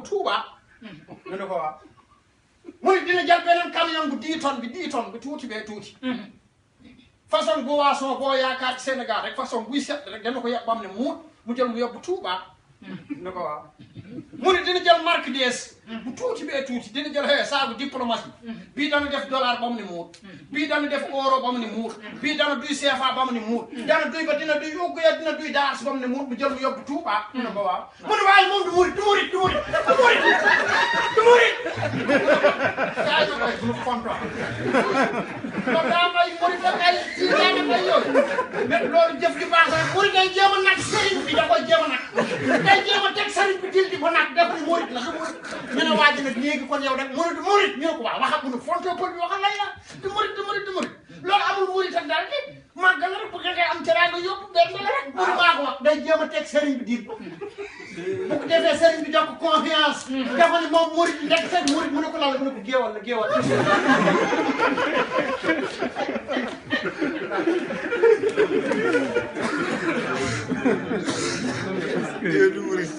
yóbbu Touba ñu ne ko waaw murit dina jël beneen camion bu 10 tonnes bi tuuti bee tuuti façon boisson boo yaakaar ci Sénégal rek façon buy set rek dana ko yeb bam ne mu jël mu yóbbu Touba ne ko waaw murit dina jël marchandise bu tuuti bee tuuti dina jël saabu diplomatie bii dana def dollar ba mu ni muut bii dana def euro ba mu ni muut bii dana duy CFA ba mu ni muut dana duy ba dina duy ugguya dina duy daas ba mu ni muut mu jël mu yóbbu Touba mu ne ko waaw mu ne waaye moom du murit gaa yi koy bu kontaan kon daa may murit ak ay ci daana may yooyu mais loolu jëf ju baax rek murit day jéem a nag sëriñ bi da koy jéem a nag day jéem a teg sëriñ bi dil di ko nag def ni murit la ñu ne waa ji nag léegi kon yow rek murit ñu ne ko waaw waxat mu ne fonto pël bi waxal lay la du murit loolu amul murit ak dara di màggal rek bu ngay am teraanga yóbbu benn la rek murit maa ko wax day jéem a teg sëriñ bi dil bu ko defee sëriñ bi jox ko confiance dafa ne moom murit ndek seen murit mu ne ko lal mu ne ko géewal la géewal du murit